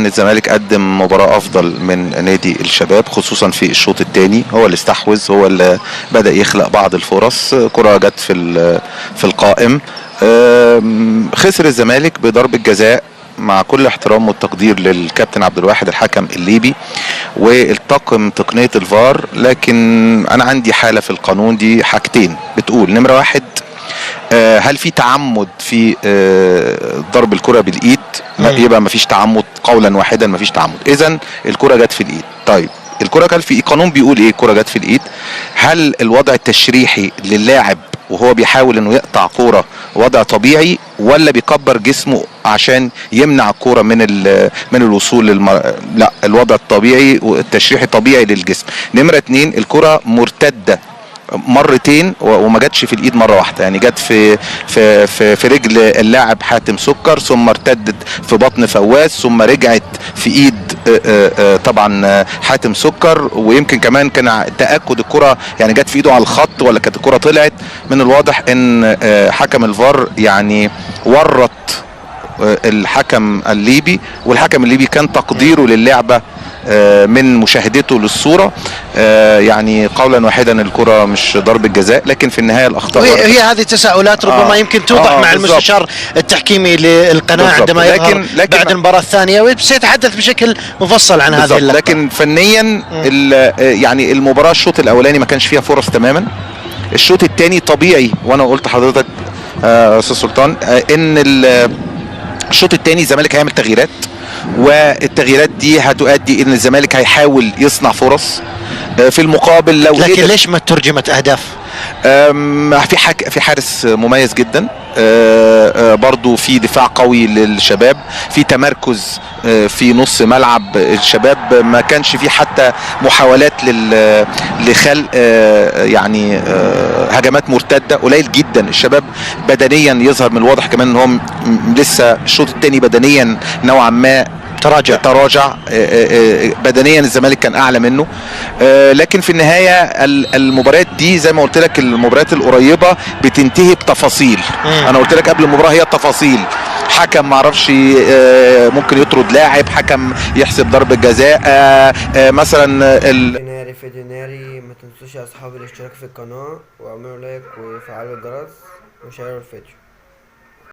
الزمالك قدم مباراة افضل من نادي الشباب، خصوصا في الشوط الثاني. هو اللي استحوذ، هو اللي بدا يخلق بعض الفرص، كره جت في القائم. خسر الزمالك بضربه جزاء، مع كل احترام والتقدير للكابتن عبد الواحد الحكم الليبي والطاقم تقنية الفار، لكن انا عندي حاله في القانون دي، حاجتين بتقول: نمره واحد، هل في تعمد في ضرب الكره بالايد؟ يبقى ما فيش تعمد، قولا واحدا ما فيش تعمد، اذا الكره جت في الايد. طيب الكره كان في قانون بيقول ايه؟ الكره جت في الايد، هل الوضع التشريحي للاعب وهو بيحاول انه يقطع كورة وضع طبيعي، ولا بيكبر جسمه عشان يمنع الكورة من الوصول لا، الوضع الطبيعي والتشريحي طبيعي للجسم. نمره اتنين، الكره مرتدة مرتين وما جاتش في الايد مرة واحده، يعني جت في رجل اللاعب حاتم سكر، ثم ارتدت في بطن فواز، ثم رجعت في ايد طبعا حاتم سكر. ويمكن كمان كان تاكد الكره يعني جت في ايده على الخط ولا كانت الكره طلعت. من الواضح ان حكم الفار يعني ورط الحكم الليبي، والحكم الليبي كان تقديره للعبة من مشاهدته للصورة يعني قولا واحدا الكره مش ضربه جزاء، لكن في النهاية الاخطاء هي هذه تساؤلات ربما يمكن توضح مع المستشار التحكيمي للقناة عندما يظهر لكن بعد المباراة الثانية، وسيتحدث بشكل مفصل عن هذه اللقطة. لكن فنيا يعني المباراة الشوط الاولاني ما كانش فيها فرص تماما. الشوط الثاني طبيعي، وانا قلت لحضرتك استاذ سلطان ان الشوط الثاني الزمالك هيعمل تغييرات، والتغييرات دي هتؤدي ان الزمالك هيحاول يصنع فرص. في المقابل لو لكن ليش ما ترجمت اهداف؟ في حارس مميز جدا، برضو في دفاع قوي للشباب، في تمركز في نص ملعب الشباب، ما كانش في حتى محاولات لخلق يعني هجمات مرتدة، قليل جدا. الشباب بدنيا يظهر من الواضح كمان ان هم لسه الشوط الثاني بدنيا نوعا ما تراجع بدنيا، الزمالك كان اعلى منه. لكن في النهاية المباريات دي زي ما قلت لك، المباريات القريبة بتنتهي بتفاصيل. انا قلت لك قبل المباراة هي التفاصيل، حكم ما اعرفش ممكن يطرد لاعب، حكم يحسب ضربه جزاء مثلا. ناري فيديو ناري. ما تنسوش يا اصحابي الاشتراك في القناة، واعملوا like وفعلوا الجرس وشيروا الفيديو.